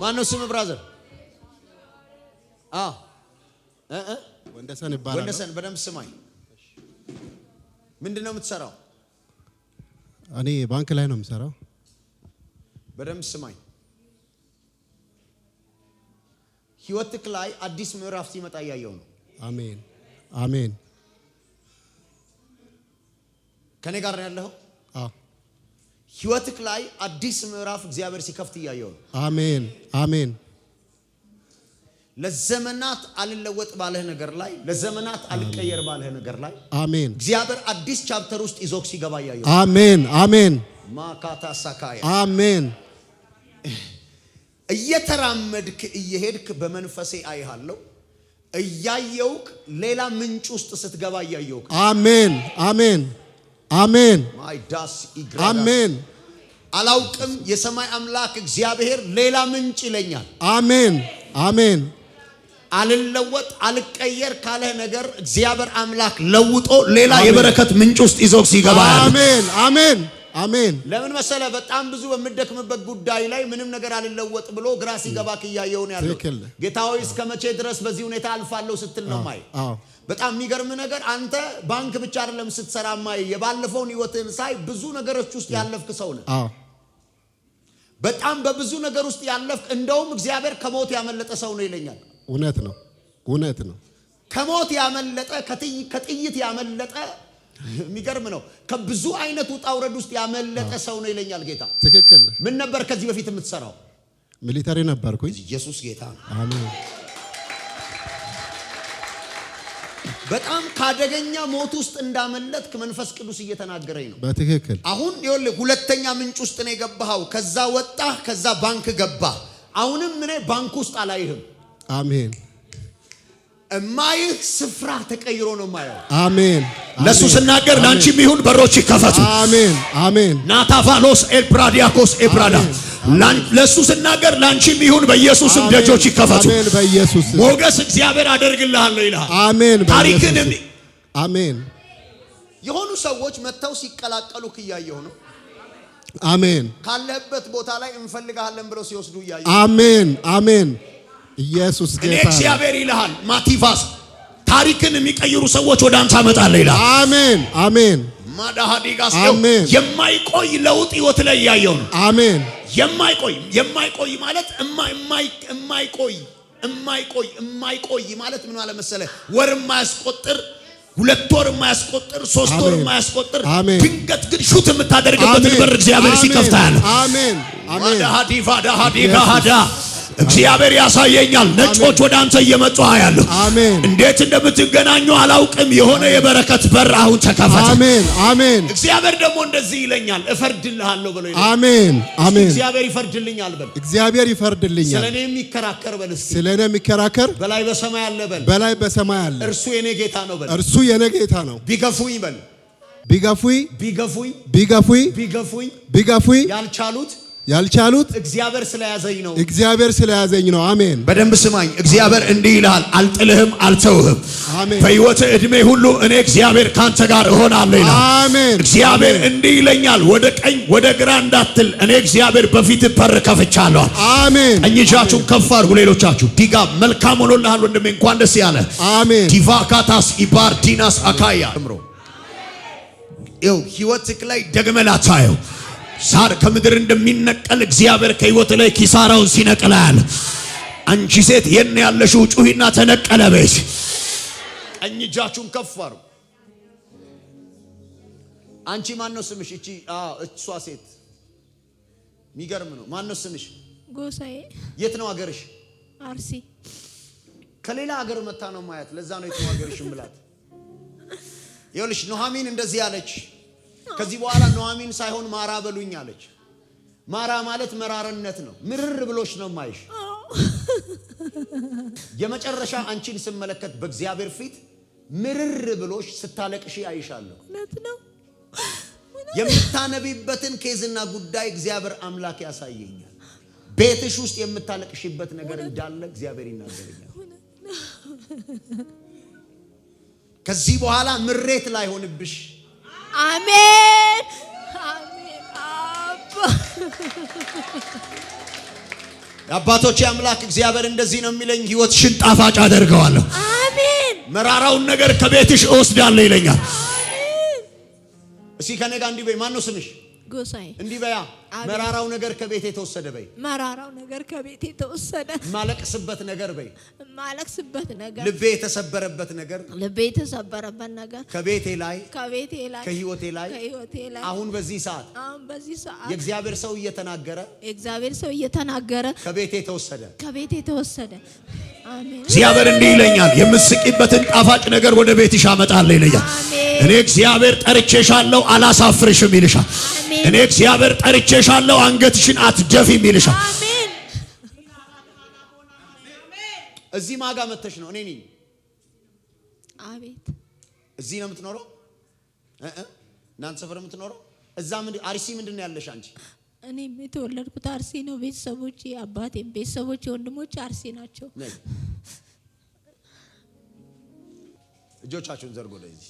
ማነው ስም brother? አዎ እ እ ወንደሰን ይባላል። ወንደሰን በደንብ ስማኝ። ምንድን ነው የምትሰራው? እኔ ባንክ ላይ ነው የምሰራው። በደንብ ስማኝ። ህይወትክ ላይ አዲስ ምዕራፍ ሲመጣ እያየው ነው። አሜን አሜን። ከኔ ጋር ነው ያለኸው? አዎ ህይወትክ ላይ አዲስ ምዕራፍ እግዚአብሔር ሲከፍት እያየው ነው። አሜን አሜን። ለዘመናት አልለወጥ ባለህ ነገር ላይ፣ ለዘመናት አልቀየር ባለህ ነገር ላይ አሜን እግዚአብሔር አዲስ chapter ውስጥ ይዞክ ሲገባ እያየው ነው። አሜን አሜን ማካታ ሳካያ አሜን። እየተራመድክ እየሄድክ በመንፈሴ አይሃለሁ። እያየውክ ሌላ ምንጭ ውስጥ ስትገባ እያየውክ። አሜን አሜን አሜን ማይዳስ ኢግራዳስ አሜን አላውቅም። የሰማይ አምላክ እግዚአብሔር ሌላ ምንጭ ይለኛል። አሜን አሜን። አልለወጥ አልቀየር ካለህ ነገር እግዚአብሔር አምላክ ለውጦ ሌላ የበረከት ምንጭ ውስጥ ይዞክ ሲገባ ያለ። አሜን አሜን አሜን። ለምን መሰለ? በጣም ብዙ በምደክምበት ጉዳይ ላይ ምንም ነገር አልለወጥ ብሎ ግራ ሲገባክ እያየው ነው ያለው። ትክክል። ጌታ ሆይ እስከ መቼ ድረስ በዚህ ሁኔታ አልፋለሁ ስትል ነው ማይ። አዎ በጣም የሚገርም ነገር አንተ ባንክ ብቻ አይደለም ስትሰራ ማይ፣ የባለፈውን ህይወትህን ሳይ ብዙ ነገሮች ውስጥ ያለፍክ ሰው ነህ። አዎ በጣም በብዙ ነገር ውስጥ ያለፍክ፣ እንደውም እግዚአብሔር ከሞት ያመለጠ ሰው ነው ይለኛል። እውነት ነው እውነት ነው። ከሞት ያመለጠ፣ ከጥይት ያመለጠ፣ የሚገርም ነው። ከብዙ አይነት ውጣ ውረድ ውስጥ ያመለጠ ሰው ነው ይለኛል ጌታ። ትክክል። ምን ነበር ከዚህ በፊት የምትሰራው? Military ነበርኩኝ። ኢየሱስ ጌታ ነው። አሜን። በጣም ካደገኛ ሞት ውስጥ እንዳመለጥክ መንፈስ ቅዱስ እየተናገረኝ ነው። በትክክል። አሁን ይኸውልህ ሁለተኛ ምንጭ ውስጥ ነው የገባኸው። ከዛ ወጣህ፣ ከዛ ባንክ ገባህ። አሁንም እኔ ባንክ ውስጥ አላይህም። አሜን እማይህ ስፍራ ተቀይሮ ነው የማየው። አሜን። ለሱ ስናገር ለአንቺም ይሁን በሮች ይከፈቱ። አሜን አሜን። ናታፋሎስ ኤልፕራዲያኮስ ኤፕራዳ ለሱ ስናገር ለአንቺም ይሁን በኢየሱስም ደጆች ይከፈቱ። አሜን በኢየሱስ ስም። ሞገስ እግዚአብሔር አደርግልሃለሁ ይልሃል። አሜን በኢየሱስ ታሪክን ስም። አሜን የሆኑ ሰዎች መጥተው ሲቀላቀሉክ እያየሁ ነው። አሜን ካለህበት ቦታ ላይ እንፈልግሃለን ብለው ሲወስዱ እያየሁ። አሜን አሜን። ኢየሱስ እኔ ጌታ ነው። እግዚአብሔር ይልሃል። ማቲቫስ ታሪክን የሚቀይሩ ሰዎች ወደ አንተ አመጣለሁ ይልሃል። አሜን አሜን። ማዳሃዲጋስ አሜን። የማይቆይ ለውጥ ህይወት ላይ እያየው ነው። አሜን። የማይቆይ የማይቆይ ማለት የማይቆይ የማይቆይ የማይቆይ ማለት ምን ማለት መሰለህ? ወር የማያስቆጥር፣ 2 ወር የማያስቆጥር፣ 3 ወር አሜን። የማያስቆጥር አሜን። ድንገት ግን shoot የምታደርግበትን በር እግዚአብሔር ሲከፍት ያለ። አሜን አሜን። ማዳሃዲቫዳሃዲጋሃዳ እግዚአብሔር ያሳየኛል። ነጮች ወደ አንተ እየመጡ አያለሁ። አሜን። እንዴት እንደምትገናኙ አላውቅም። የሆነ የበረከት በር አሁን ተከፈተ። አሜን አሜን። እግዚአብሔር ደግሞ እንደዚህ ይለኛል፣ እፈርድልሃለሁ ብሎ ይለኛል። አሜን አሜን። እግዚአብሔር ይፈርድልኛል በል። እግዚአብሔር ይፈርድልኛል። ስለ እኔ የሚከራከር በል እስቲ። ስለ እኔ የሚከራከር በላይ በሰማይ አለ በል። በላይ በሰማይ አለ። እርሱ የኔ ጌታ ነው በል። እርሱ የኔ ጌታ ነው። ቢገፉኝ በል። ቢገፉኝ ቢገፉኝ ቢገፉኝ ቢገፉኝ ቢገፉኝ ያልቻሉት ያልቻሉት እግዚአብሔር ስለያዘኝ ነው። እግዚአብሔር ስለያዘኝ ነው። አሜን። በደንብ ስማኝ። እግዚአብሔር እንዲህ ይልሃል፣ አልጥልህም፣ አልተውህም። አሜን። በሕይወት ዕድሜ ሁሉ እኔ እግዚአብሔር ካንተ ጋር እሆናለሁ ይልሃል። አሜን። እግዚአብሔር እንዲህ ይለኛል፣ ወደ ቀኝ ወደ ግራ እንዳትል፣ እኔ እግዚአብሔር በፊት በር ከፍቻለሁ። አሜን። ቀኝ እጃችሁን ከፍ አድርጉ። ሌሎቻችሁ ዲጋ መልካም ሆኖልሃል ወንድሜ፣ እንኳን ደስ ያለ። አሜን። ዲቫካታስ ኢባር ዲናስ አካያ ይኸው ህይወትክ ላይ ደግመህ ላታየው ሳር ከምድር እንደሚነቀል እግዚአብሔር ከህይወት ላይ ኪሳራውን ሲነቅል ያለ። አንቺ ሴት የት ያለሽው? ጩሂና ተነቀለ በይ። ቀኝ እጃችሁን ከፍ አድርጉ። አንቺ ማን ነው ስምሽ? እቺ አዎ፣ እሷ ሴት የሚገርም ነው። ማን ነው ስምሽ? ጎሳዬ። የት ነው ሀገርሽ? አርሲ። ከሌላ ሀገር መታ ነው ማያት። ለዛ ነው የት ነው ሀገርሽ ምላት። ይኸውልሽ ኑሐሚን እንደዚህ አለች። ከዚህ በኋላ ኑሐሚን ሳይሆን ማራ በሉኝ አለች። ማራ ማለት መራርነት ነው። ምርር ብሎሽ ነው ማይሽ። የመጨረሻ አንቺን ስመለከት በእግዚአብሔር ፊት ምርር ብሎሽ ስታለቅሺ አይሻለሁ። እውነት ነው። የምታነቢበትን case ና ጉዳይ እግዚአብሔር አምላክ ያሳየኛል። ቤትሽ ውስጥ የምታለቅሽበት ነገር እንዳለ እግዚአብሔር ይናገረኛል። ከዚህ በኋላ ምሬት ላይሆንብሽ። አሜን አሜን አባ። የአባቶቼ አምላክ እግዚአብሔር እንደዚህ ነው የሚለኝ፣ ሕይወትሽን ጣፋጭ አደርገዋለሁ። አሜን። መራራውን ነገር ከቤትሽ እወስዳለሁ ይለኛል። እስኪ ከኔ ጋር እንዲህ በይ። ማን ነው ስምሽ? ጎሳዬ። እንዲህ በያ። አቤት። መራራው ነገር ከቤቴ ተወሰደ በይ። መራራው ነገር ከቤቴ ተወሰደ። ማለቅስበት ነገር በይ። የማለቅስበት ነገር፣ ልቤ የተሰበረበት ነገር፣ ልቤ የተሰበረበት ነገር ከቤቴ ላይ፣ ከቤቴ ላይ፣ ከህይወቴ ላይ፣ ከህይወቴ ላይ፣ አሁን በዚህ ሰዓት፣ አሁን በዚህ ሰዓት፣ የእግዚአብሔር ሰው እየተናገረ፣ የእግዚአብሔር ሰው እየተናገረ፣ ከቤቴ ተወሰደ። ከቤቴ ተወሰደ። አሜን። እግዚአብሔር እንዲህ ይለኛል፣ የምትስቂበትን ጣፋጭ ነገር ወደ ቤትሽ አመጣለሁ ይለኛል። አሜን። እኔ እግዚአብሔር ጠርቼሻለሁ፣ አላሳፍርሽም ይልሻል። አሜን። እኔ እግዚአብሔር ጠርቼሻለሁ፣ አንገትሽን አትደፊም ይልሻል። አሜን። እዚህ ማጋ መተሽ ነው? እኔ ነኝ። አቤት። እዚህ ነው የምትኖረው? እ እ እናንተ ሰፈር የምትኖረው እዛ ምንድን አርሲ ምንድን ነው ያለሽ አንቺ? እኔም የተወለድኩት አርሲ ነው። ቤተሰቦቼ፣ አባቴም ቤተሰቦቼ፣ ወንድሞቼ አርሲ ናቸው። ነይ። እጆቻችሁን ዘርጎ ወደዚህ።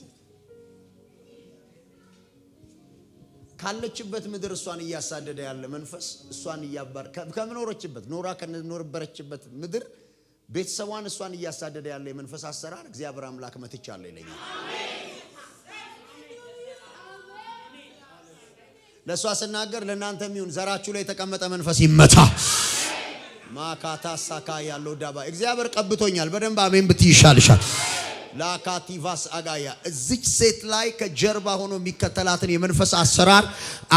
ካለችበት ምድር እሷን እያሳደደ ያለ መንፈስ፣ እሷን እያባር ከምኖረችበት ኖራ ከኖረበረችበት ምድር ቤተሰቧን እሷን እያሳደደ ያለ የመንፈስ አሰራር እግዚአብሔር አምላክ መትቻለሁ ይለኛል። ለእሷ ስናገር ለእናንተ የሚሆን ዘራችሁ ላይ የተቀመጠ መንፈስ ይመታ። ማካታ ሳካ ያለው ዳባ እግዚአብሔር ቀብቶኛል። በደንብ አሜን ብትይ ይሻልሻል። ላካቲቫስ አጋያ እዚች ሴት ላይ ከጀርባ ሆኖ የሚከተላትን የመንፈስ አሰራር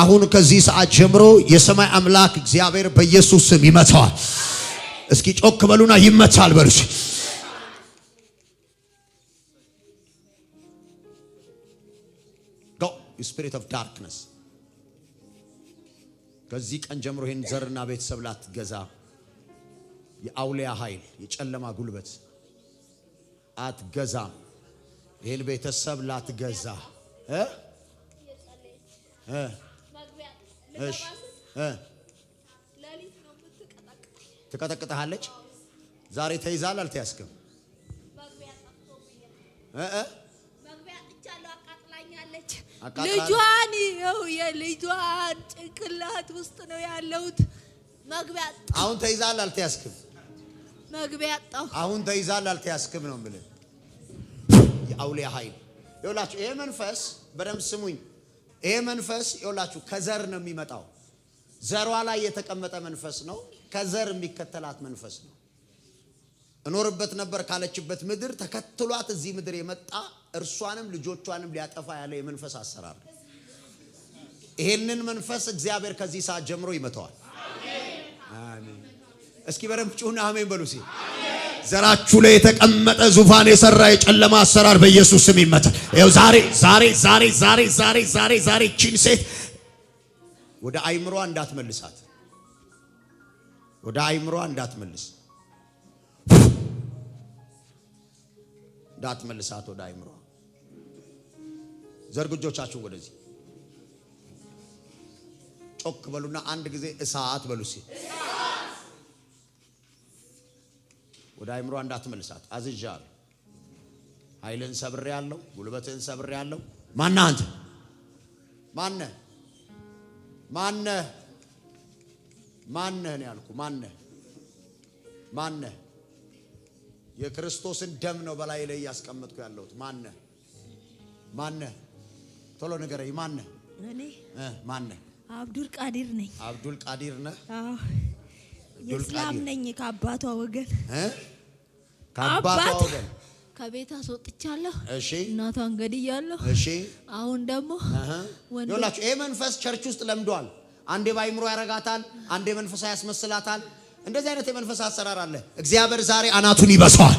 አሁን ከዚህ ሰዓት ጀምሮ የሰማይ አምላክ እግዚአብሔር በኢየሱስ ስም ይመታዋል። እስኪ ጮክ በሉና ይመታል በሉ። Go, spirit of darkness። ከዚህ ቀን ጀምሮ ይህን ዘርና ቤተሰብ ላትገዛ የአውሊያ ኃይል፣ የጨለማ ጉልበት አትገዛም። ይህን ቤተሰብ ላትገዛ እ እ እሺ እ ትቀጠቅጥሃለች። ዛሬ ተይዛል አልተያዝክም? እ እ አቃጥላለች። ልጇን ይኸው የልጇን ጭንቅላት ውስጥ ነው ያለሁት። መግቢያ አሁን ተይዛል አልተያዝክም? መግቢያ አጣሁ። አሁን ተይዛል አልተያዝክም ነው የምልህ። የአውሊያ ኃይል ይኸውላችሁ፣ ይሄ መንፈስ በደንብ ስሙኝ። ይሄ መንፈስ ይኸውላችሁ ከዘር ነው የሚመጣው። ዘሯ ላይ የተቀመጠ መንፈስ ነው። ከዘር የሚከተላት መንፈስ ነው። እኖርበት ነበር ካለችበት ምድር ተከትሏት እዚህ ምድር የመጣ፣ እርሷንም ልጆቿንም ሊያጠፋ ያለ የመንፈስ አሰራር ነው። ይሄንን መንፈስ እግዚአብሔር ከዚህ ሰዓት ጀምሮ ይመታዋል። አሜን። እስኪ በደንብ ጩሁና አሜን በሉ እስኪ። ዘራችሁ ላይ የተቀመጠ ዙፋን የሰራ የጨለማ አሰራር በኢየሱስ ስም ይመታል። ይኸው ዛሬ ዛሬ ዛሬ ዛሬ ዛሬ ዛሬ ዛሬ ቺን ሴት ወደ አይምሯ እንዳትመልሳት፣ ወደ አይምሯ እንዳትመልሳት ወደ አይምሯ። ዘርጉ እጆቻችሁ ወደዚህ። ጮክ በሉና አንድ ጊዜ እሳት በሉ እስኪ። ወደ አይምሯ እንዳትመልሳት አዝዣለሁ። ኃይልን ሰብሬያለሁ፣ ጉልበትህን ሰብሬያለሁ። ማነህ አንተ? ማነህ? ማነህ? ማነህ ነው ያልኩህ። ማነህ? ማነህ? የክርስቶስን ደም ነው በላይ ላይ እያስቀመጥኩ ያለሁት። ማነህ? ማነህ? ቶሎ ንገረኝ። ማነህ? እኔ ማነህ? አብዱል ቃዲር ነኝ። አብዱል ቃዲር ነህ? አዎ። አብዱል የእስላም ቃዲር። ነኝ ከአባቷ ወገን። እ? ከአባቷ አባት ወገን። ከቤት አስወጥቻለሁ። እናቷን ገድያለሁ። አሁን ደግሞ ወንድ ይኸውላችሁ ይሄ መንፈስ church ውስጥ ለምዷል። አንዴ ባይምሮ ያረጋታል፣ አንዴ መንፈሳ ያስመስላታል። እንደዚህ አይነት የመንፈስ አሰራር አለ። እግዚአብሔር ዛሬ አናቱን ይበሳዋል።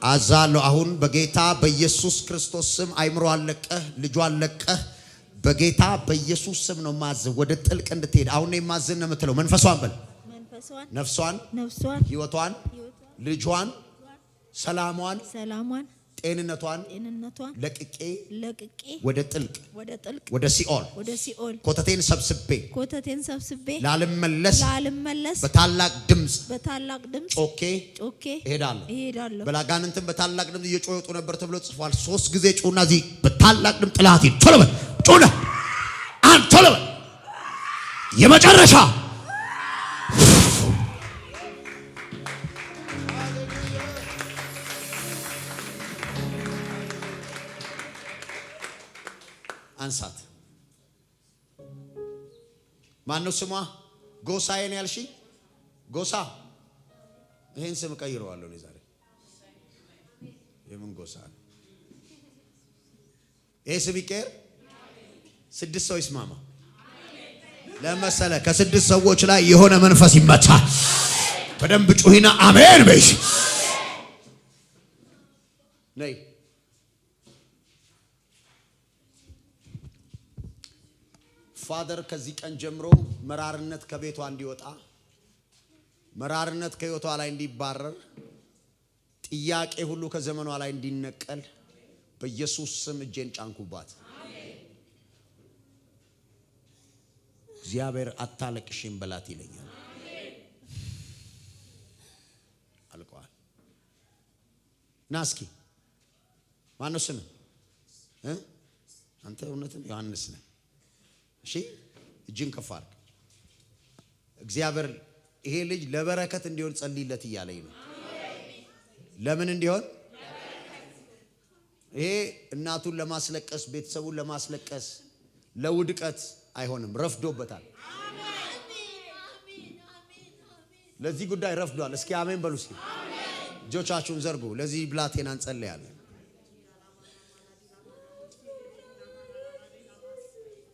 አዛለሁ አሁን በጌታ በኢየሱስ ክርስቶስ ስም አይምሮ አለቀህ፣ ልጇ አለቀህ። በጌታ በኢየሱስ ስም ነው ማዝ ወደ ጥልቅ እንድትሄድ አሁን ነው የማዝን ነው የምትለው። መንፈሷን በል። መንፈሷን፣ ነፍሷን፣ ነፍሷን፣ ህይወቷን፣ ህይወቷን፣ ልጇን፣ ሰላሟን፣ ሰላሟን፣ ጤንነቷን ጤንነቷን ለቅቄ ለቅቄ ወደ ጥልቅ ወደ ጥልቅ ወደ ሲኦል ወደ ሲኦል ኮተቴን ሰብስቤ ኮተቴን ሰብስቤ ላልመለስ ላልመለስ በታላቅ ድምፅ በታላቅ ድምፅ ጮኬ ጮኬ እሄዳለሁ። እሄዳለሁ። በላጋንንትም በታላቅ ድምፅ እየጮሁ ይወጡ ነበር ተብሎ ጽፏል። ሶስት ጊዜ ጩና እዚህ በታላቅ ድምፅ ጥላት ሂድ። ቶሎ በል ጩና፣ አንድ ቶሎ በል የመጨረሻ። አንሳት። ማነው ስሟ? ጎሳዬ ነው ያልሽኝ? ጎሳ። ይሄን ስም እቀይረዋለሁ እኔ ዛሬ። የምን ጎሳ ነው ይሄ? ስም ይቀየር። 6 ሰው ይስማማ። ለመሰለ ከ6 ሰዎች ላይ የሆነ መንፈስ ይመታል። በደንብ ጩሂና አሜን በይ። ነይ Father፣ ከዚህ ቀን ጀምሮ መራርነት ከቤቷ እንዲወጣ፣ መራርነት ከህይወቷ ላይ እንዲባረር፣ ጥያቄ ሁሉ ከዘመኗ ላይ እንዲነቀል በኢየሱስ ስም እጄን ጫንኩባት። እግዚአብሔር አታለቅሽም በላት ይለኛል። አልቀዋል። ና እስኪ ማነው ስምህ? አንተ እውነትም ዮሐንስ ነህ። እሺ እጅን ከፍ አድርግ። እግዚአብሔር ይሄ ልጅ ለበረከት እንዲሆን ጸልይለት እያለኝ ነው። ለምን እንዲሆን? ይሄ እናቱን ለማስለቀስ፣ ቤተሰቡን ለማስለቀስ፣ ለውድቀት አይሆንም። ረፍዶበታል። ለዚህ ጉዳይ ረፍዷል። እስኪ አሜን በሉ። እስኪ እጆቻችሁን ዘርጉ። ለዚህ ብላቴና እንጸልያለን።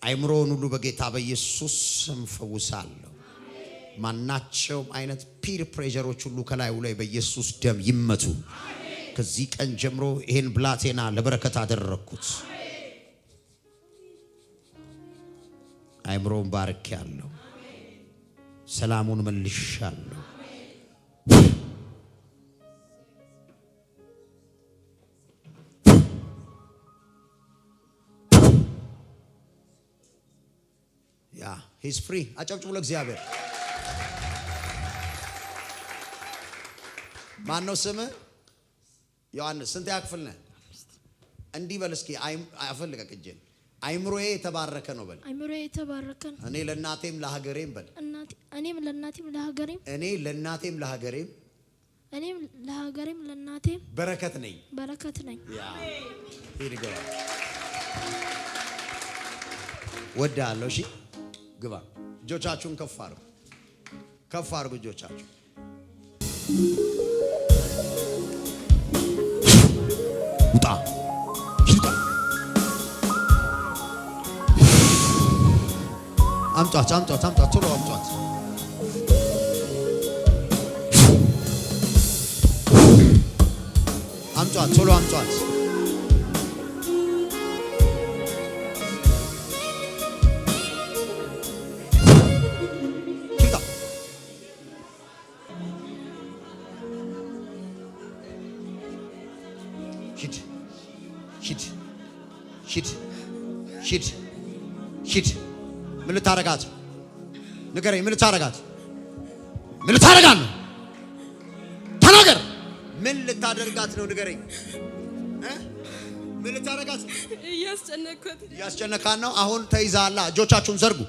አይምሮውን ሁሉ በጌታ በኢየሱስ ስም ፈውሳለሁ። ማናቸውም አይነት peer pressure ኦች ሁሉ ከላዩ ላይ በኢየሱስ ደም ይመቱ። ከዚህ ቀን ጀምሮ ይሄን ብላቴና ለበረከት አደረግኩት። አይምሮውን ባርኬያለሁ። ሰላሙን መልሻለሁ። Yeah, he's free። አጨብጭቡ ለእግዚአብሔር። ማን ነው ስምህ? ዮሐንስ። ስንተኛ ክፍል ነህ? እንዲህ በል እስኪ፣ አፈልቀቅ እጅን። አይምሮዬ የተባረከ ነው በል። አይምሮዬ የተባረከ ነው። እኔ ለእናቴም ለሀገሬም በል። እኔም ለእናቴም ለሀገሬም። እኔ ለእናቴም ለሀገሬም። እኔም ለሀገሬም ለእናቴም በረከት ነኝ። በረከት ነኝ። Yeah, ሂድ ግባ። ወዳለሁ። እሺ ግባ። እጆቻችሁን ከፍ አድርጉ። ከፍ አድርጉ እጆቻችሁን። ውጣ። ውጣ። አምጧት፣ አምጧት፣ አምጧት፣ ቶሎ አምጧት። አምጧት፣ ቶሎ አምጧት። ሂድ፣ ሂድ፣ ሂድ፣ ሂድ፣ ሂድ። ምን ልታረጋት ንገረኝ። ምን ልታረጋት? ምን ልታረጋት ነው? ተናገር። ምን ልታደርጋት ነው? ንገረኝ። እ? ምን ልታረጋት ነው? እያስጨነቅኳት። እያስጨነካት ነው። አሁን ተይዛላ። እጆቻችሁን ዘርጉ።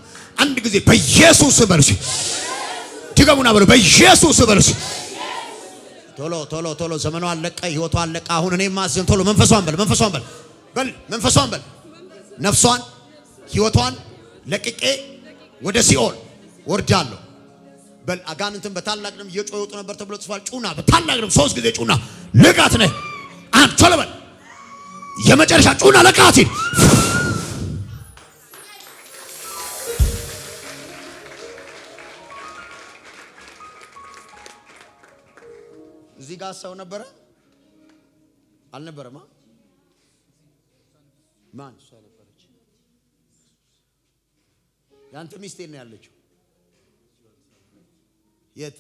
አንድ ጊዜ በኢየሱስ በሉ። ድገሙና በሉ። በኢየሱስ በሉ። ቶሎ ቶሎ ቶሎ። ዘመኗ አለቀ፣ ህይወቷ አለቀ። አሁን እኔ ማዝን ቶሎ መንፈሷን በል፣ መንፈሷን በል፣ በል መንፈሷን በል። ነፍሷን ህይወቷን ለቅቄ ወደ ሲኦል ወርዳለሁ። በል አጋንንትን በታላቅ ድምፅ እየጮሁ ይወጡ ነበር ተብሎ ጽፏል። ጩና በታላቅ ድምፅ 3 ጊዜ ጩና። ልቃት ነህ አንድ ቶሎ በል። የመጨረሻ ጩና ለቃት ሂድ። እዚህ ጋር ሰው ነበረ አልነበረማ? ማን? እሷ ነበረች። ያንተ ሚስት ነው ያለችው? የት?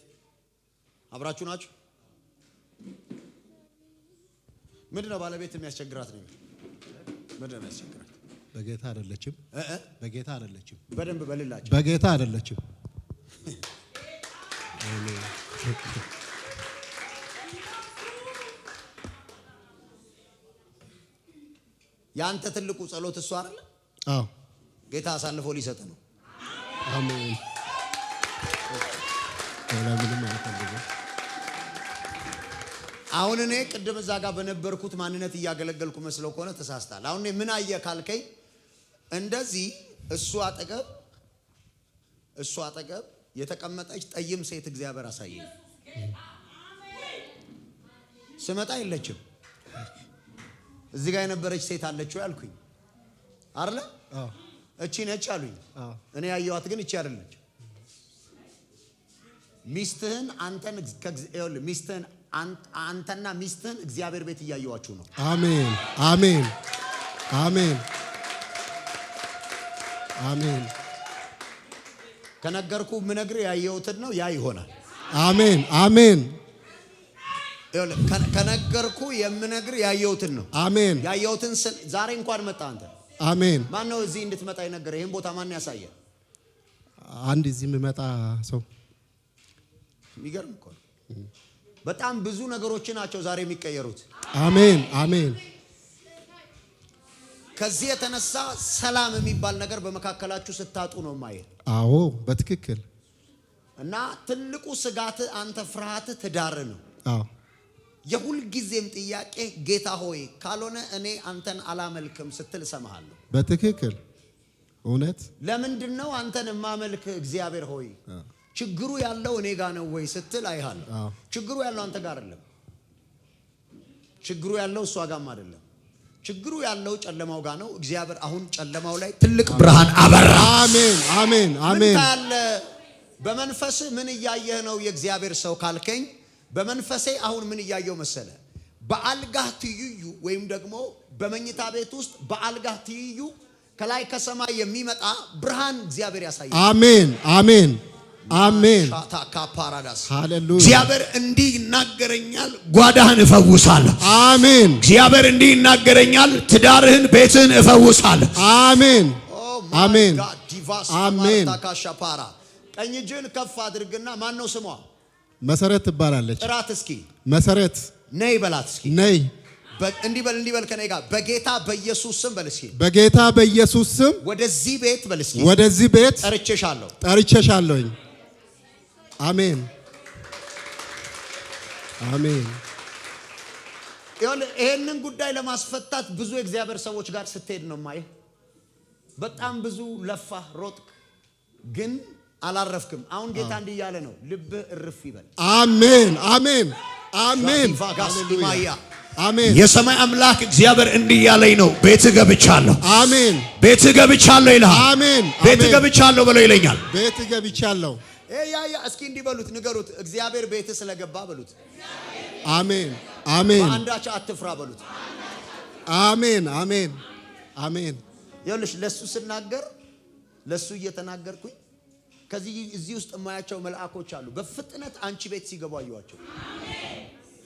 አብራችሁ ናችሁ? ምንድነው ባለቤት የሚያስቸግራት ነገር? ምንድነው የሚያስቸግራት? በጌታ አይደለችም። እ እ? በጌታ አይደለችም። በደንብ በልላቸው። በጌታ አይደለችም። ያንተ ትልቁ ጸሎት እሱ አይደለ? አዎ። ጌታ አሳልፎ ሊሰጥ ነው። አሜን። ሌላ ምንም አልፈልግም። አሁን እኔ ቅድም እዛ ጋር በነበርኩት ማንነት እያገለገልኩ መስለው ከሆነ ተሳስተሃል። አሁን እኔ ምን አየህ ካልከኝ እንደዚህ እሱ አጠገብ የተቀመጠች ጠይም ሴት እግዚአብሔር አሳየኝ። ስመጣ የለችም። እዚህ ጋር የነበረች ሴት አለችው ያልኩኝ አይደለ? አዎ። እቺ ነች አሉኝ። አዎ። እኔ ያየኋት ግን እቺ አይደለች። ሚስትህን አንተን ይኸውልህ፣ ሚስትህን አንተና ሚስትህን እግዚአብሔር ቤት እያየኋችሁ ነው። አሜን፣ አሜን፣ አሜን፣ አሜን። ከነገርኩ ምነግርህ ያየሁትን ነው። ያ ይሆናል። አሜን፣ አሜን። ይኸውልህ፣ ከነገርኩ የምነግርህ ያየሁትን ነው። አሜን። ያየሁትን ስል ዛሬ እንኳን መጣ አንተ። አሜን። ማን ነው እዚህ እንድትመጣ የነገረ? ይህን ቦታ ማን ያሳየ? አንድ እዚህ የሚመጣ ሰው። የሚገርም እኮ ነው። በጣም ብዙ ነገሮች ናቸው ዛሬ የሚቀየሩት። አሜን፣ አሜን። ከዚህ የተነሳ ሰላም የሚባል ነገር በመካከላችሁ ስታጡ ነው ማየት። አዎ፣ በትክክል። እና ትልቁ ስጋት አንተ ፍርሃት ትዳር ነው። የሁልጊዜም ጥያቄ ጌታ ሆይ ካልሆነ እኔ አንተን አላመልክም ስትል እሰማሃለሁ። በትክክል፣ እውነት። ለምንድን ነው አንተን የማመልክ እግዚአብሔር ሆይ? ችግሩ ያለው እኔ ጋ ነው ወይ ስትል አይሃለሁ። አዎ። ችግሩ ያለው አንተ ጋር አይደለም። ችግሩ ያለው እሷ ጋርም አይደለም። ችግሩ ያለው ጨለማው ጋር ነው። እግዚአብሔር አሁን ጨለማው ላይ ትልቅ ብርሃን አበራ። አሜን፣ አሜን። ምን አሜን። ታያለህ? በመንፈስህ ምን እያየህ ነው የእግዚአብሔር ሰው ካልከኝ፣ በመንፈሴ አሁን ምን እያየው መሰለ? በአልጋህ ትይዩ ወይም ደግሞ በመኝታ ቤት ውስጥ በአልጋህ ትይዩ ከላይ ከሰማይ የሚመጣ ብርሃን እግዚአብሔር ያሳያል። አሜን፣ አሜን፣ አሜን። ሻታ ካፓራዳስ። ሃሌሉያ። እግዚአብሔር እንዲህ ይናገረኛል፣ ጓዳህን እፈውሳለሁ። አሜን። እግዚአብሔር እንዲህ ይናገረኛል፣ ትዳርህን፣ ቤትህን እፈውሳለሁ። አሜን። Oh my አሜን። God፣ ዲቫስ። አሜን። ካሻፓራ። ቀኝ እጅህን ከፍ አድርግና ማን ነው ስሟ? መሰረት ትባላለች። ጥራት እስኪ። መሰረት። ነይ በላት እስኪ። ነይ። እንዲህ በል፣ እንዲህ በል ከኔ ጋር፣ በጌታ በኢየሱስ ስም በል እስኪ። በጌታ በኢየሱስ ስም። ወደዚህ ቤት በል እስኪ። ወደዚህ ቤት ጠርቼሻለሁ። ጠርቼሻለሁኝ። አሜን፣ አሜን። ይኸውልህ፣ ይሄንን ጉዳይ ለማስፈታት ብዙ የእግዚአብሔር ሰዎች ጋር ስትሄድ ነው ማየህ። በጣም ብዙ ለፋህ፣ ሮጥክ፣ ግን አላረፍክም። አሁን ጌታ እንዲህ እያለ ነው፣ ልብህ እርፍ ይበል። አሜን፣ አሜን፣ አሜን። ቫጋስ ሃሌሉያ። ኢማያ። አሜን። የሰማይ አምላክ እግዚአብሔር እንዲህ እያለኝ ነው፣ ቤት ገብቻለሁ፣ አሜን። ቤት ገብቻለሁ ይልሃል። አሜን። ቤት አሜን። ገብቻለሁ ብለው ይለኛል። ቤት ገብቻለሁ። ያ ያ እስኪ እንዲህ በሉት፣ ንገሩት። እግዚአብሔር ቤት ስለገባ በሉት። አሜን፣ አሜን። በአንዳች አትፍራ በሉት። አሜን፣ አሜን፣ አሜን። ይኸውልሽ፣ ለሱ ስናገር፣ ለሱ እየተናገርኩኝ ከዚህ እዚህ ውስጥ የማያቸው መልአኮች አሉ። በፍጥነት አንቺ ቤት ሲገቡ አየኋቸው።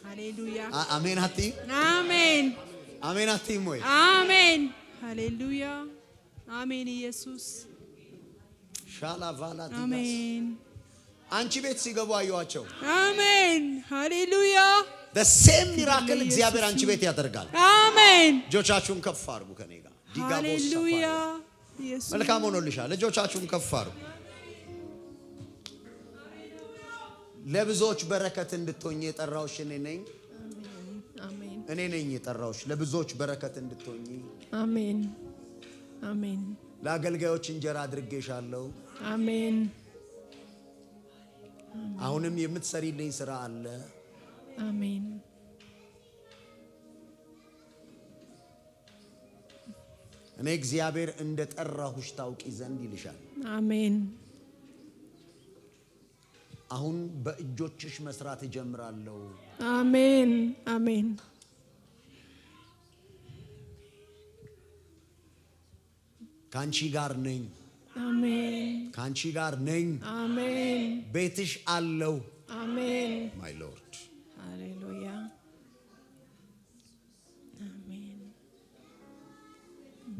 ሃሌሉያ። አሜን አትይም? አሜን። አሜን አትይም ወይ? አሜን። ሃሌሉያ፣ አሜን። ኢየሱስ። ሻላ ቫላ ዲጋስ። አሜን። አንቺ ቤት ሲገቡ አየኋቸው። አሜን። ሃሌሉያ። Same miracle እግዚአብሔር አንቺ ቤት ያደርጋል። አሜን። እጆቻችሁን ከፍ አድርጉ ከኔ ጋር። ዲጋቦስ። ሃሌሉያ። ሳፋሪያ። ኢየሱስ። መልካም ሆኖልሻል። እጆቻችሁን ከፍ አድርጉ። ለብዙዎች በረከት እንድትሆኝ የጠራሁሽ እኔ ነኝ። አሜን። እኔ ነኝ የጠራሁሽ ለብዙዎች በረከት እንድትሆኝ። አሜን፣ አሜን። ለአገልጋዮች እንጀራ አድርጌሻለሁ። አሜን። አሁንም የምትሰሪልኝ ስራ አለ። አሜን። እኔ እግዚአብሔር እንደ ጠራሁሽ ታውቂ ዘንድ ይልሻል። አሜን። አሁን በእጆችሽ መስራት እጀምራለሁ። አሜን፣ አሜን። ከአንቺ ጋር ነኝ። አሜን። ከአንቺ ጋር ነኝ። አሜን። ቤትሽ አለሁ። አሜን። My Lord. ሃሌሉያ፣ አሜን።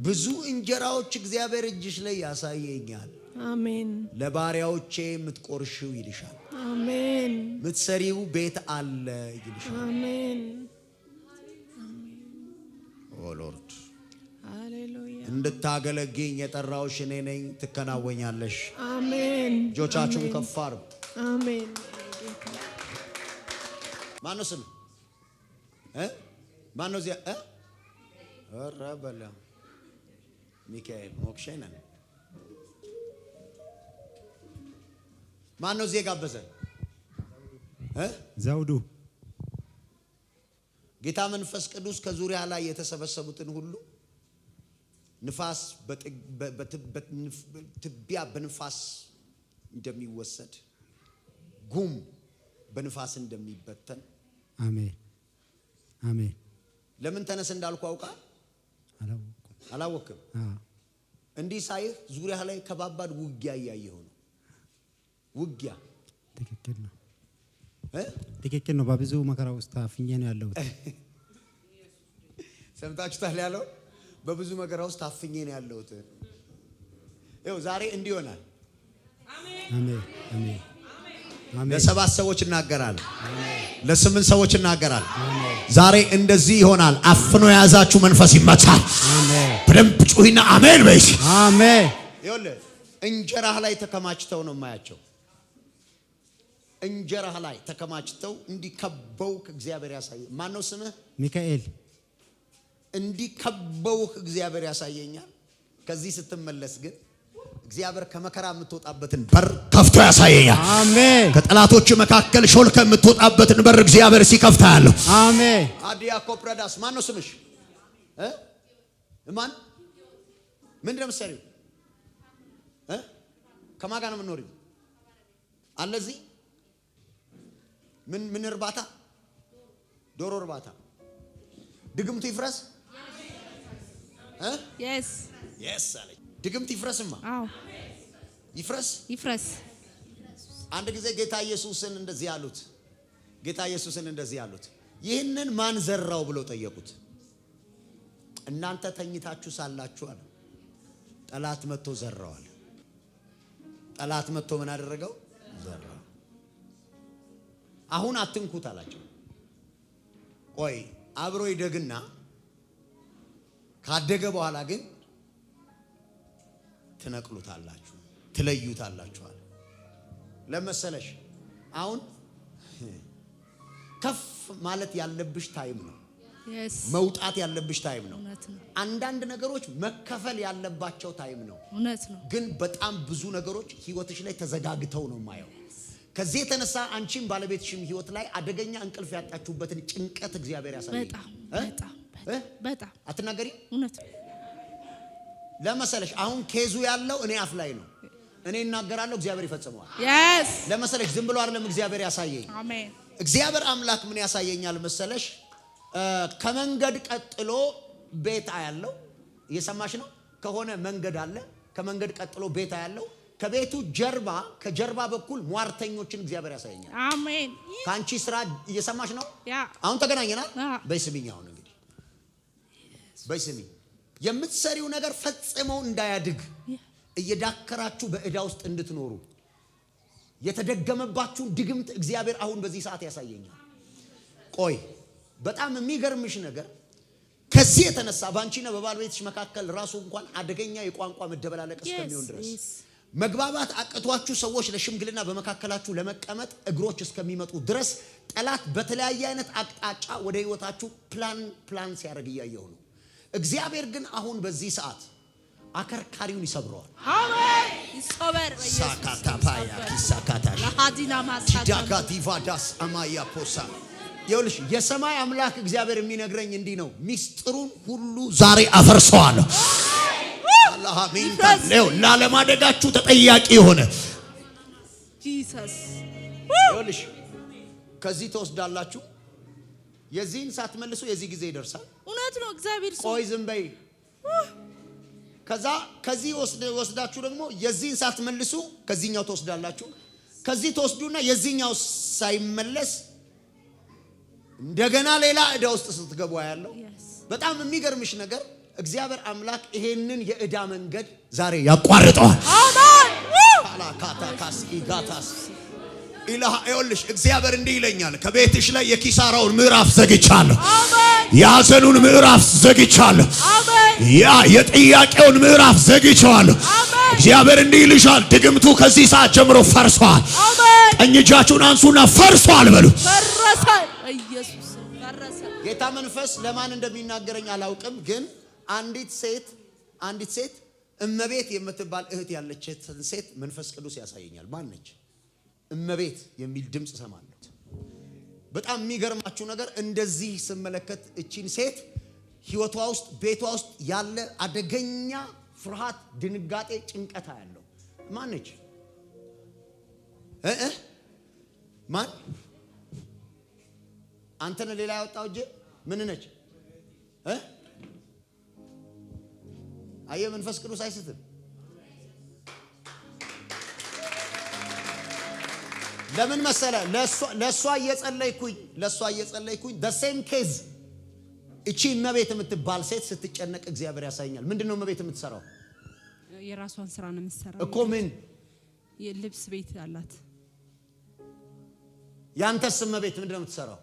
ብዙ እንጀራዎች እግዚአብሔር እጅሽ ላይ ያሳየኛል። አሜን። ለባሪያዎቼ የምትቆርሽው ይልሻል። አሜን። የምትሰሪው ቤት አለ ይልሻል። አሜን። Oh Lord. ሃሌሉያ። እንድታገለግኝ የጠራሁሽ እኔ ነኝ። ትከናወኛለሽ። አሜን። እጆቻችሁን ከፍ አድርጉ። አሜን። ማነው ስም እ? ማነው እዚያ እ? ኧረ በለው። ሚካኤል ሞክሼ ነን። ማን ነው እዚህ የጋበዘ? ዘውዱ። ጌታ መንፈስ ቅዱስ ከዙሪያ ላይ የተሰበሰቡትን ሁሉ ንፋስ ትቢያ በንፋስ እንደሚወሰድ፣ ጉም በንፋስ እንደሚበተን። አሜን አሜን። ለምን ተነስ እንዳልኩ አውቃል? አላወኩም። አላወቅም። እንዲህ ሳይህ ዙሪያ ላይ ከባባድ ውጊያ እያየሁ ነው። ውጊያ። ትክክል ነው። ትክክል ነው። በብዙ መከራ ውስጥ ታፍኜ ነው ያለሁት። ሰምታችሁታል ያለው፣ በብዙ መከራ ውስጥ ታፍኜ ነው ያለሁት። ይኸው ዛሬ እንዲህ ይሆናል። አሜን አሜን አሜን። ለሰባት ሰዎች እናገራለሁ። ለስምንት ሰዎች እናገራለሁ። ዛሬ እንደዚህ ይሆናል። አፍኖ የያዛችሁ መንፈስ ይመታል። አሜን። በደንብ ጩሂና አሜን በይ። አሜን። ይኸውልህ እንጀራህ ላይ ተከማችተው ነው የማያቸው። እንጀራህ ላይ ተከማችተው እንዲከበው እግዚአብሔር ያሳየ። ማን ነው ስምህ? ሚካኤል። እንዲከበው እግዚአብሔር ያሳየኛል። ከዚህ ስትመለስ ግን እግዚአብሔር ከመከራ የምትወጣበትን በር ከፍቶ ያሳየኛል። አሜን። ከጠላቶች መካከል ሾልከ የምትወጣበትን በር እግዚአብሔር ሲከፍታ ያለሁ። አሜን። አዲያ ኮፕረዳስ፣ ማን ነው ስምሽ? ማን? ምንድን ነው የምትሰሪው? ከማን ጋር ነው የምትኖሪው? አለ እዚህ ምን ምን እርባታ? ዶሮ እርባታ። ድግምቱ ይፍረስ እ? Yes. Yes አለች። ድግምት ይፍረስማ። አዎ። ይፍረስ። ይፍረስ። አንድ ጊዜ ጌታ ኢየሱስን እንደዚህ አሉት። ጌታ ኢየሱስን እንደዚህ አሉት። ይህንን ማን ዘራው ብለው ጠየቁት። እናንተ ተኝታችሁ ሳላችሁ አለ፣ ጠላት መጥቶ ዘራዋል። ጠላት መጥቶ ምን አደረገው? ዘራው። አሁን አትንኩት አላቸው። ቆይ አብሮ ይደግና ካደገ በኋላ ግን ትነቅሉታላችሁ፣ ትለዩታላችሁ አለ። ለመሰለሽ አሁን ከፍ ማለት ያለብሽ time ነው። መውጣት ያለብሽ time ነው። እውነት ነው። አንዳንድ ነገሮች መከፈል ያለባቸው time ነው። እውነት ነው። ግን በጣም ብዙ ነገሮች ህይወትሽ ላይ ተዘጋግተው ነው የማየው። ከዚህ የተነሳ አንቺም ባለቤትሽም ህይወት ላይ አደገኛ እንቅልፍ ያጣችሁበትን ጭንቀት እግዚአብሔር ያሳየኝ። በጣም። እ? በጣም። እ? በጣም። አትናገሪ። እውነት ነው። ለመሰለሽ አሁን case ኡ ያለው እኔ አፍ ላይ ነው። እኔ እናገራለሁ፣ እግዚአብሔር ይፈጽመዋል። ለመሰለሽ ዝም ብሎ አይደለም እግዚአብሔር ያሳየኝ። አሜን። እግዚአብሔር አምላክ ምን ያሳየኛል መሰለሽ? ከመንገድ ቀጥሎ ቤት አያለው። እየሰማሽ ነው? ከሆነ መንገድ አለ። ከመንገድ ቀጥሎ ቤት አያለው። ከቤቱ ጀርባ፣ ከጀርባ በኩል ሟርተኞችን እግዚአብሔር ያሳየኛል። አሜን። ከአንቺ ስራ፣ እየሰማሽ ነው? Yeah. አሁን ተገናኘናል። አዎ። በይ ስሚኝ፣ አሁን እንግዲህ በይ ስሚኝ። የምትሰሪው ነገር ፈጽመው እንዳያድግ እየዳከራችሁ በዕዳ ውስጥ እንድትኖሩ የተደገመባችሁን ድግምት እግዚአብሔር አሁን በዚህ ሰዓት ያሳየኛል። ቆይ በጣም የሚገርምሽ ነገር ከዚህ የተነሳ በአንቺና በባለቤትሽ መካከል ራሱ እንኳን አደገኛ የቋንቋ መደበላለቅ እስከሚሆን ድረስ መግባባት አቅቷችሁ ሰዎች ለሽምግልና በመካከላችሁ ለመቀመጥ እግሮች እስከሚመጡ ድረስ ጠላት በተለያየ አይነት አቅጣጫ ወደ ህይወታችሁ plan plan ሲያደርግ እያየሁ ነው። እግዚአብሔር ግን አሁን በዚህ ሰዓት አከርካሪውን ይሰብረዋል። አሜን። ይሰበር በኢየሱስ ስም። ሳካታፓያ ይሰበር። ኪሳካታሽ ለሃዲና ማሳካንቶ። ዳጋዲቫዳስ አማያ ፖሳ። ይኸውልሽ የሰማይ አምላክ እግዚአብሔር የሚነግረኝ እንዲህ ነው፣ ሚስጥሩን ሁሉ ዛሬ አፈርሰዋለሁ። አላህ አሜን። ይፍረስ። ይኸው ላለማደጋችሁ ተጠያቂ የሆነ Jesus. ይኸውልሽ ከዚህ ትወስዳላችሁ፣ የዚህን ሳትመልሱ የዚህ ጊዜ ይደርሳል። እውነት ነው። እግዚአብሔር ሰው። ቆይ ዝም በይ። ከዛ ከዚህ ወስዳችሁ ደግሞ የዚህን ሳትመልሱ ከዚህኛው ትወስዳላችሁ። ከዚህ ትወስዱና የዚህኛው ሳይመለስ እንደገና ሌላ ዕዳ ውስጥ ስትገቡ ያለው። በጣም የሚገርምሽ ነገር እግዚአብሔር አምላክ ይሄንን የዕዳ መንገድ ዛሬ ያቋርጠዋል። አሜን። ካላካታካስ ኢጋታስ ኢላሃ፣ ይኸውልሽ እግዚአብሔር እንዲህ ይለኛል፣ ከቤትሽ ላይ የኪሳራውን ምዕራፍ ዘግቻለሁ። አሜን። የሐዘኑን ምዕራፍ ዘግቻለሁ። አሜን። ያ የጥያቄውን ምዕራፍ ዘግቼዋለሁ። አሜን። እግዚአብሔር እንዲህ ይልሻል፣ ድግምቱ ከዚህ ሰዓት ጀምሮ ፈርሷል። አሜን። ቀኝ እጃችሁን አንሱና ፈርሷል በሉ። ፈረሰ። በኢየሱስ ስም ፈረሰ። ጌታ መንፈስ ለማን እንደሚናገረኝ አላውቅም፣ ግን አንዲት ሴት አንዲት ሴት እመቤት የምትባል እህት ያለችትን ሴት መንፈስ ቅዱስ ያሳየኛል። ማን ነች? እመቤት የሚል ድምፅ እሰማለሁ። በጣም የሚገርማችሁ ነገር እንደዚህ ስመለከት እቺን ሴት ህይወቷ ውስጥ ቤቷ ውስጥ ያለ አደገኛ ፍርሃት፣ ድንጋጤ፣ ጭንቀት ያለው ማን ነች? እ እ ማን አንተን ሌላ ያወጣው እጅ ምን ነች? እ አየህ፣ መንፈስ ቅዱስ አይስትም። ለምን መሰለ? ለእሷ እየጸለይኩኝ the same case እቺ እመቤት የምትባል ሴት ስትጨነቅ እግዚአብሔር ያሳየኛል። ምንድን ነው እመቤት የምትሰራው? የራሷን ስራ ነው የምትሰራው። እኮ ምን? የልብስ ቤት አላት። ያንተስ እመቤት ምንድን ነው የምትሰራው?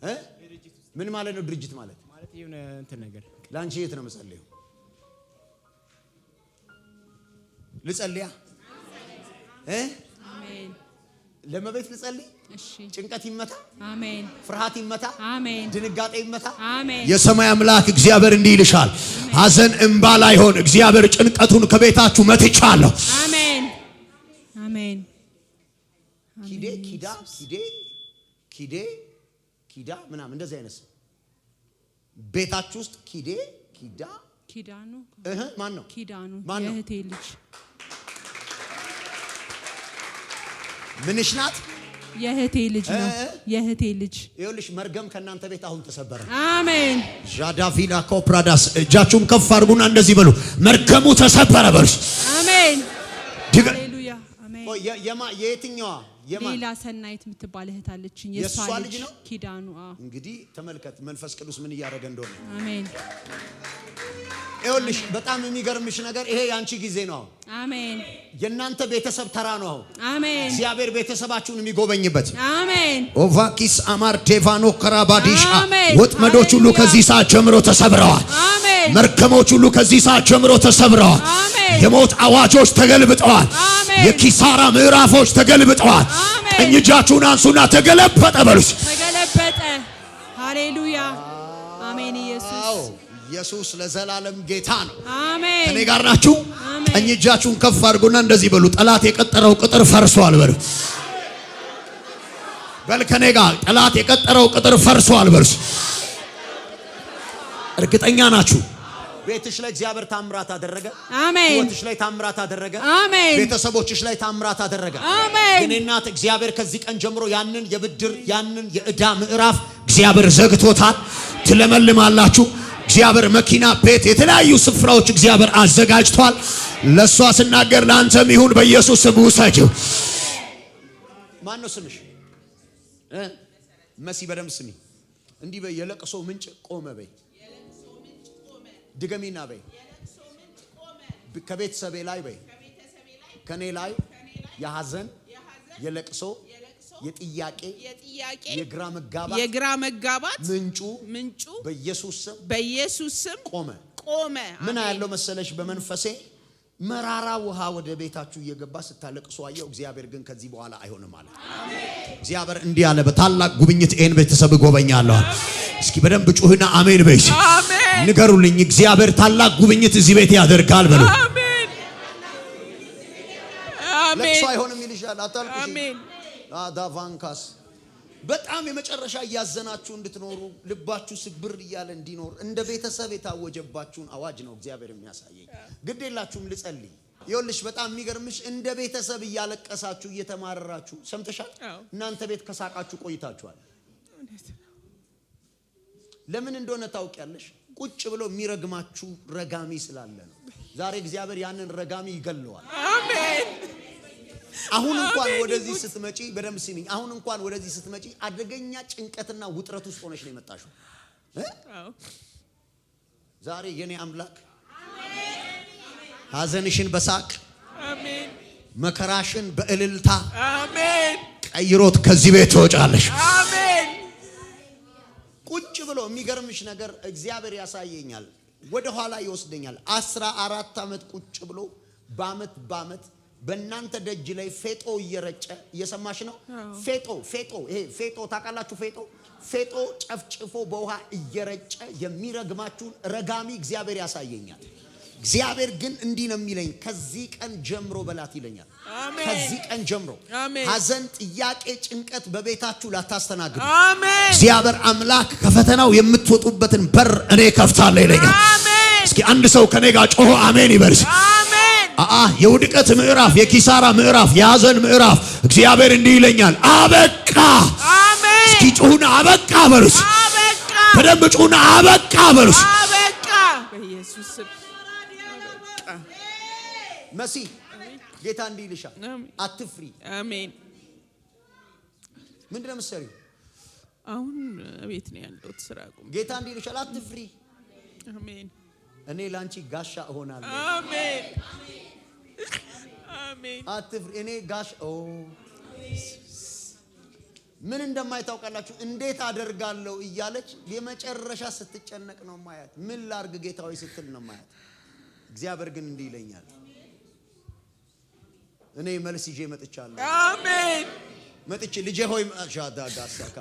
እ ምን ማለት ነው ድርጅት ማለት? ማለት የሆነ እንትን ነገር። ለአንቺ የት ነው የምጸልየው? ልጸልያ እ አሜን። ለእመቤት ልጸልይ? እሺ። ጭንቀት ይመታ፣ አሜን። ፍርሃት ይመታ፣ አሜን። ድንጋጤ ይመታ። አሜን። የሰማይ አምላክ እግዚአብሔር እንዲህ ይልሻል፣ ሐዘን እምባ ላይሆን እግዚአብሔር ጭንቀቱን ከቤታችሁ መትቻለሁ። አሜን። አሜን። ኪዴ፣ ኪዳ፣ ኪዴ፣ ኪዴ፣ ኪዳ ምናምን እንደዚህ አይነት ስም ቤታችሁ ውስጥ ኪዴ፣ ኪዳ። ኪዳኑ። እህ፣ ማን ነው? ኪዳኑ። ማን ነው? የእህቴ ልጅ። ምንሽ ናት? የእህቴ ልጅ ነው። እ? የእህቴ ልጅ። ይኸውልሽ መርገም ከእናንተ ቤት አሁን ተሰበረ። አሜን። ዣዳቪላ ኮፕራዳስ፣ እጃችሁን ከፍ አድርጉና እንደዚህ በሉ፣ መርገሙ ተሰበረ በሉ። አሜን። ሃሌሉያ። አሜን። ቆይ፣ የየትኛዋ፣ የማን? ሌላ ሰናይት የምትባል እህት አለችኝ። የእሷ የእሷ ልጅ ልጅ ነው? ኪዳኑ። አዎ። እንግዲህ ተመልከት መንፈስ ቅዱስ ምን እያደረገ እንደሆነ። አሜን። ይኸውልሽ በጣም የሚገርምሽ ነገር ይሄ የአንቺ ጊዜ ነው አሁን። አሜን። የእናንተ ቤተሰብ ተራ ነው አሁን። አሜን። እግዚአብሔር ቤተሰባችሁን የሚጎበኝበት። አሜን። ኦቫኪስ አማር ዴቫኖ ከራባዲሻ። አሜን። ወጥመዶች ሁሉ ሃሌሉያ። ከዚህ ሰዓት ጀምሮ ተሰብረዋል። አሜን። መርገሞች ሁሉ ከዚህ ሰዓት ጀምሮ ተሰብረዋል። አሜን። የሞት አዋጆች ተገልብጠዋል። አሜን። የኪሳራ ምዕራፎች ተገልብጠዋል። አሜን። ቀኝ እጃችሁን አንሱና ተገለበጠ በሉት። ተገለበጠ። ሃሌሉያ። አሜን ኢየሱስ። አዎ፣ ኢየሱስ ለዘላለም ጌታ ነው። አሜን። ከኔ ጋር ናችሁ? አሜን። ቀኝ እጃችሁን ከፍ አድርጉና እንደዚህ በሉ፣ ጠላት የቀጠረው ቅጥር ፈርሷል በሉ። በል ከኔ ጋር፣ ጠላት የቀጠረው ቅጥር ፈርሷል በሉ። እርግጠኛ ናችሁ? ቤትሽ ላይ እግዚአብሔር ታምራት አደረገ። አሜን። ሕይወትሽ ላይ ታምራት አደረገ። አሜን። ቤተሰቦችሽ ላይ ታምራት አደረገ። አሜን። የኔ እናት፣ እግዚአብሔር ከዚህ ቀን ጀምሮ ያንን የብድር፣ ያንን የዕዳ ምዕራፍ እግዚአብሔር ዘግቶታል። ትለመልማላችሁ። እግዚአብሔር መኪና፣ ቤት፣ የተለያዩ ስፍራዎች እግዚአብሔር አዘጋጅቷል። ለእሷ ስናገር ለአንተም ይሁን፣ በኢየሱስ ስም ውሰጂው። ማን ነው ስምሽ? እ? መሲ፣ በደንብ ስሚ። እንዲህ በይ፣ የለቅሶ ምንጭ ቆመ በይ። ድገሚና በይ። ከቤተሰቤ ላይ በይ፣ ከኔ ላይ የሐዘን፣ የለቅሶ፣ የጥያቄ፣ የጥያቄ፣ የግራ መጋባት የግራ መጋባት ምንጩ ምንጩ በኢየሱስ ስም በኢየሱስ ስም ቆመ። ቆመ። ምን አሜን። ያለው መሰለሽ? በመንፈሴ መራራ ውሃ ወደ ቤታችሁ እየገባ ስታለቅሱ አየሁ። እግዚአብሔር ግን ከዚህ በኋላ አይሆንም አለ። እግዚአብሔር እንዲህ አለ፣ በታላቅ ጉብኝት ይህን ቤተሰብ እጎበኛለሁ። እስኪ በደንብ ጩህና አሜን በይ። አሜን። ንገሩልኝ፣ እግዚአብሔር ታላቅ ጉብኝት እዚህ ቤት ያደርጋል በሉ። አሜን። አሜን። ለቅሶ አይሆንም ይልሻል። አታልቅሺ። አሜን። አዳቫንካስ፣ በጣም የመጨረሻ እያዘናችሁ እንድትኖሩ፣ ልባችሁ ስብር እያለ እንዲኖር እንደ ቤተሰብ የታወጀባችሁን አዋጅ ነው እግዚአብሔር የሚያሳየኝ። ግድ የላችሁም፣ ልጸልይ። ይኸውልሽ በጣም የሚገርምሽ እንደ ቤተሰብ እያለቀሳችሁ እየተማረራችሁ ሰምተሻል። አዎ። እናንተ ቤት ከሳቃችሁ ቆይታችኋል። ለምን እንደሆነ ታውቂያለሽ? ቁጭ ብሎ የሚረግማችሁ ረጋሚ ስላለ ነው። ዛሬ እግዚአብሔር ያንን ረጋሚ ይገለዋል። አሜን። አሁን እንኳን አሜን። ወደዚህ ስትመጪ፣ በደንብ ስሚኝ። አሁን እንኳን ወደዚህ ስትመጪ አደገኛ ጭንቀትና ውጥረት ውስጥ ሆነሽ ነው የመጣሽው እ? አዎ። ዛሬ የኔ አምላክ ሐዘንሽን በሳቅ፣ አሜን። መከራሽን በእልልታ አሜን። ቀይሮት ከዚህ ቤት ትወጫለሽ። አሜን። ቁጭ ብሎ የሚገርምሽ ነገር እግዚአብሔር ያሳየኛል፣ ወደ ኋላ ይወስደኛል። 14 ዓመት ቁጭ ብሎ በአመት በአመት በእናንተ ደጅ ላይ ፌጦ እየረጨ እየሰማሽ ነው። ፌጦ ፌጦ፣ ይሄ ፌጦ ታውቃላችሁ? ፌጦ ፌጦ ጨፍጭፎ በውሃ እየረጨ የሚረግማችሁን ረጋሚ እግዚአብሔር ያሳየኛል። እግዚአብሔር ግን እንዲህ ነው የሚለኝ፣ ከዚህ ቀን ጀምሮ በላት ይለኛል። ከዚህ ቀን ጀምሮ ሐዘን፣ ጥያቄ፣ ጭንቀት በቤታችሁ ላታስተናግዱ እግዚአብሔር አምላክ ከፈተናው የምትወጡበትን በር እኔ ከፍታለሁ ይለኛል። እስኪ አንድ ሰው ከኔ ጋር ጮሆ አሜን ይበልስ። አአ የውድቀት ምዕራፍ፣ የኪሳራ ምዕራፍ፣ የሐዘን ምዕራፍ እግዚአብሔር እንዲህ ይለኛል፣ አበቃ። እስኪ ጩሁና አበቃ በሉስ። በደንብ ጩሁና አበቃ በሉስ። መሲ ጌታ እንዲህ ይልሻል፣ አትፍሪ። አሜን። ምንድን ነው የምትሰሪው? አሁን ቤት ነው ያለሁት፣ ስራ አቁሜ። ጌታ እንዲህ ይልሻል፣ አትፍሪ። አሜን። እኔ ላንቺ ጋሻ እሆናለሁ። አሜን። አሜን። አትፍሪ። እኔ ጋሻ ምን እንደማይታውቃላችሁ እንዴት አደርጋለሁ እያለች የመጨረሻ ስትጨነቅ ነው ማያት። ምን ላርግ ጌታ ሆይ ስትል ነው ማያት። እግዚአብሔር ግን እንዲህ ይለኛል፣ እኔ መልስ ይዤ መጥቻለሁ። አሜን። መጥቼ ልጄ ሆይ ሻዳጋሳካ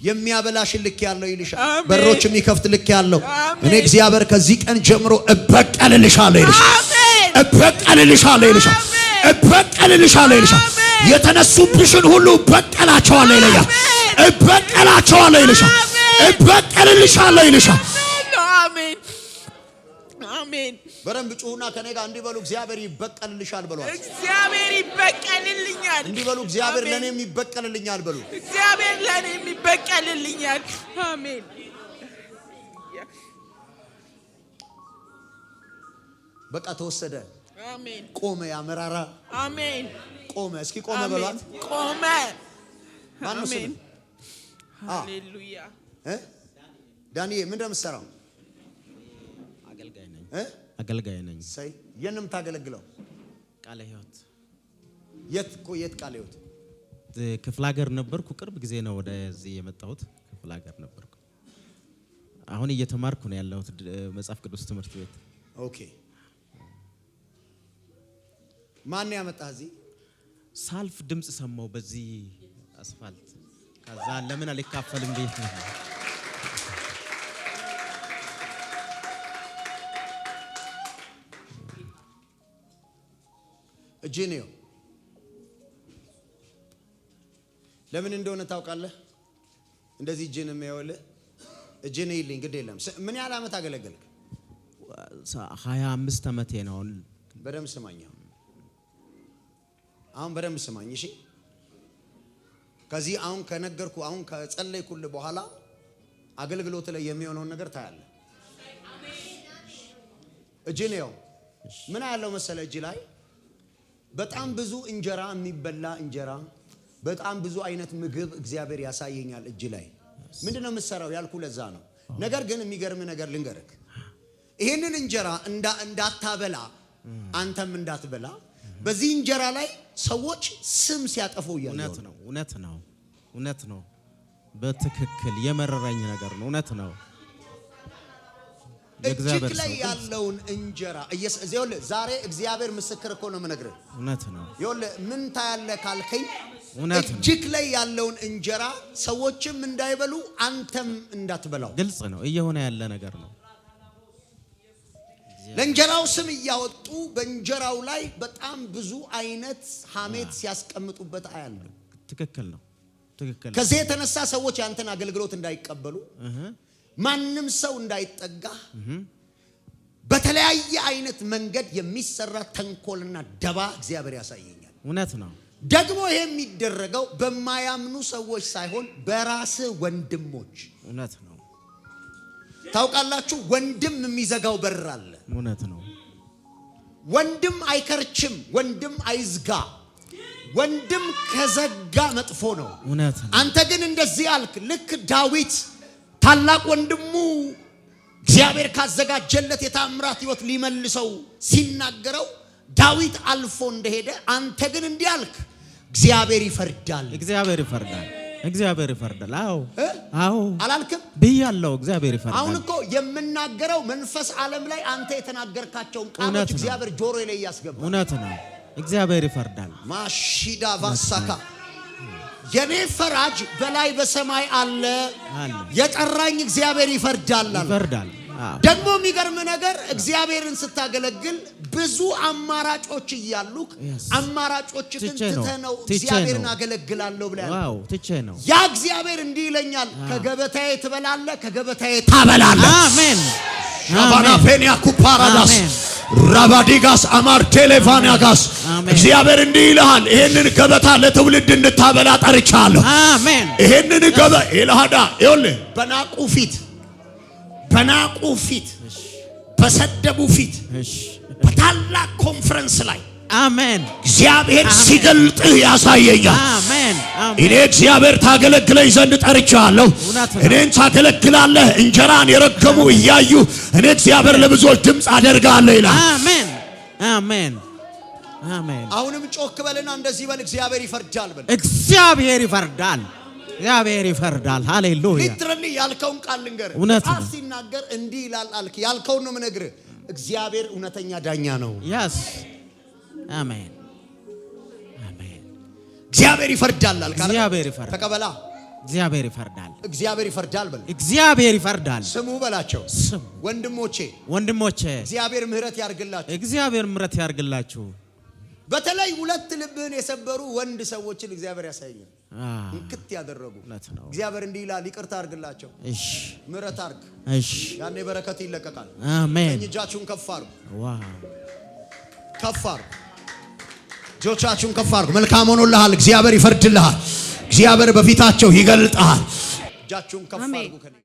የሚያበላሽን ልክ ያለው ይልሻል። በሮች የሚከፍት ልክ ያለው እኔ እግዚአብሔር ከዚህ ቀን ጀምሮ እበቀልልሻለሁ ይልሻል። እበቀልልሻለሁ ይልሻል። እበቀልልሻለሁ ይልሻል። የተነሱብሽን ሁሉ እበቀላቸዋለሁ ይለኛል። እበቀላቸዋለሁ ይልሻል። እበቀልልሻለሁ ይልሻል። አሜን። አሜን። በደንብ ጩሁና ከኔ ጋር እንዲህ በሉ፣ እግዚአብሔር ይበቀልልሻል በሏት። እግዚአብሔር ይበቀልልኛል። እንዲህ በሉ፣ እግዚአብሔር ለእኔም ይበቀልልኛል በሉ። እግዚአብሔር ለእኔም ይበቀልልኛል። አሜን። በቃ ተወሰደ። አሜን። ቆመ። ያ መራራ አሜን። ቆመ። እስኪ ቆመ በሏት። ቆመ። ማነው ስሙ? ሃሌሉያ። ዳንዬ ምንድን ነው የምትሰራው? አገልጋይ ነኝ። አገልጋይ ነኝ። ሰይ የት ነው የምታገለግለው? ቃለ ሕይወት። የት የት ቃለ ሕይወት? ክፍለ ሀገር ነበርኩ። ቅርብ ጊዜ ነው ወደዚህ የመጣሁት። ክፍለ ሀገር ነበርኩ። አሁን እየተማርኩ ነው ያለሁት መጽሐፍ ቅዱስ ትምህርት ቤት። Okay። ማን ያመጣህ እዚህ? ሳልፍ ድምፅ ሰማሁ በዚህ አስፋልት። ከዛ ለምን አልካፈልም ብዬ ነው። እጅን ይኸው። ለምን እንደሆነ ታውቃለህ? እንደዚህ እጅን የሚያውልህ እጅን ይልኝ ግድ የለም። ምን ያህል ዓመት አገለገልክ? 25 ዓመቴ ነው። በደንብ ስማኝ። አሁን በደንብ ስማኝ እሺ። ከዚህ አሁን ከነገርኩ አሁን ከጸለይኩልህ በኋላ አገልግሎት ላይ የሚሆነውን ነገር ታያለህ። እጅን ይኸው። ምን ያለው መሰለ እጅ ላይ በጣም ብዙ እንጀራ የሚበላ እንጀራ፣ በጣም ብዙ አይነት ምግብ እግዚአብሔር ያሳየኛል እጅ ላይ። ምንድነው የምትሰራው ያልኩ ለዛ ነው። ነገር ግን የሚገርም ነገር ልንገርክ፣ ይሄንን እንጀራ እንዳታበላ አንተም እንዳትበላ በዚህ እንጀራ ላይ ሰዎች ስም ሲያጠፉ እያየሁ እውነት ነው። እውነት ነው። እውነት ነው። በትክክል የመረረኝ ነገር ነው። እውነት ነው። እጅግ ላይ ያለውን እንጀራ ዛሬ እግዚአብሔር ምስክር እኮ ነው የምነግርህ። እውነት ነው። ይኸውልህ ምን ታያለህ ካልከኝ እውነት ነው። እጅግ ላይ ያለውን እንጀራ ሰዎችም እንዳይበሉ አንተም እንዳትበላው። ግልጽ ነው፣ እየሆነ ያለ ነገር ነው። ለእንጀራው ስም እያወጡ በእንጀራው ላይ በጣም ብዙ አይነት ሐሜት ሲያስቀምጡበት አያለሁ። ትክክል ነው። ትክክል። ከዚህ የተነሳ ሰዎች ያንተን አገልግሎት እንዳይቀበሉ፣ ማንም ሰው እንዳይጠጋ በተለያየ አይነት መንገድ የሚሰራ ተንኮልና ደባ እግዚአብሔር ያሳየኛል። እውነት ነው። ደግሞ ይሄ የሚደረገው በማያምኑ ሰዎች ሳይሆን በራስህ ወንድሞች። እውነት ነው። ታውቃላችሁ፣ ወንድም የሚዘጋው በር አለ። እውነት ነው። ወንድም አይከርችም፣ ወንድም አይዝጋ። ወንድም ከዘጋ መጥፎ ነው። እውነት ነው። አንተ ግን እንደዚህ አልክ። ልክ ዳዊት ታላቅ ወንድሙ እግዚአብሔር ካዘጋጀለት የታምራት ሕይወት ሊመልሰው ሲናገረው ዳዊት አልፎ እንደሄደ አንተ ግን እንዲህ አልክ፣ እግዚአብሔር ይፈርዳል። እግዚአብሔር ይፈርዳል። እግዚአብሔር ይፈርዳል። አዎ አዎ፣ አላልክም ብያለሁ። እግዚአብሔር ይፈርዳል። አሁን እኮ የምናገረው መንፈስ ዓለም ላይ አንተ የተናገርካቸውን ቃሎች እግዚአብሔር ጆሮ ላይ እያስገባ እውነት ነው። እግዚአብሔር ይፈርዳል። ማሺዳ ቫሳካ የኔ ፈራጅ በላይ በሰማይ አለ፣ አለ። የጠራኝ እግዚአብሔር ይፈርዳል አለ። ይፈርዳል። አዎ። ደግሞ የሚገርም ነገር እግዚአብሔርን ስታገለግል ብዙ አማራጮች እያሉክ አማራጮች ግን ትቼ ነው። ትተህ ነው ትቼ እግዚአብሔርን ነው። አገለግላለሁ ብለህ ያልከው። Wow፣ ትቼ ነው። ያ እግዚአብሔር እንዲህ ይለኛል፣ ከገበታዬ ትበላለህ፣ ከገበታዬ ታበላለህ። አሜን። ሻባና አሜን። ፔንያ ኩፓራዳስ አሜን። ራባዲጋስ አማር ቴሌቫንያጋስ አሜን። እግዚአብሔር እንዲህ ይልሃል፣ ይሄንን ገበታ ለትውልድ እንድታበላ ጠርቻለሁ። አሜን። ይሄንን ገበ ኢልሃዳ ይኸውልህ፣ በናቁ ፊት፣ በናቁ ፊት፣ በሰደቡ ፊት፣ እሺ። በታላቅ ኮንፈረንስ ላይ አሜን። እግዚአብሔር ሲገልጥህ ያሳየኛል። አሜን። አሜን። እኔ እግዚአብሔር ታገለግለኝ ዘንድ ጠርቻለሁ። እውነት ነው። እኔን ታገለግላለህ። እንጀራን የረገሙ እያዩ እኔ እግዚአብሔር ለብዙዎች ድምፅ አደርጋለሁ ይላል። አሜን። አሜን። አሜን። አሁንም ጮክ በልና እንደዚህ በል፣ እግዚአብሔር ይፈርዳል በል። እግዚአብሔር ይፈርዳል። እግዚአብሔር ይፈርዳል። ሃሌሉያ። Literally ያልከውን ቃል ልንገርህ። እውነት ነው። መጽሐፍ ሲናገር እንዲህ ይላል አልክ። ያልከውን ነው የምነግርህ። እግዚአብሔር እውነተኛ ዳኛ ነው። Yes፣ አሜን። አሜን። እግዚአብሔር ይፈርዳል አልክ አይደል? እግዚአብሔር ይፈርዳል። ተቀበላ። እግዚአብሔር ይፈርዳል። እግዚአብሔር ይፈርዳል በል። እግዚአብሔር ይፈርዳል። ስሙ በላቸው። ስሙ ወንድሞቼ፣ ወንድሞቼ፣ እግዚአብሔር ምሕረት ያርግላችሁ። እግዚአብሔር ምሕረት ያርግላችሁ። በተለይ ሁለት ልብህን የሰበሩ ወንድ ሰዎችን እግዚአብሔር ያሳየኛል። እንክት ያደረጉ። እውነት ነው። እግዚአብሔር እንዲህ ይላል፣ ይቅርታ አርግላቸው፣ እሺ ምሕረት አርግ። እሺ። ያኔ በረከት ይለቀቃል። አሜን። ቀኝ እጃችሁን ከፍ አርጉ፣ Wow። ከፍ አርጉ። እጆቻችሁን ከፍ አርጉ። መልካም ሆኖልሃል። እግዚአብሔር ይፈርድልሃል። እግዚአብሔር በፊታቸው ይገልጥሃል። እጃችሁን ከፍ አሜን። አርጉ ከኔ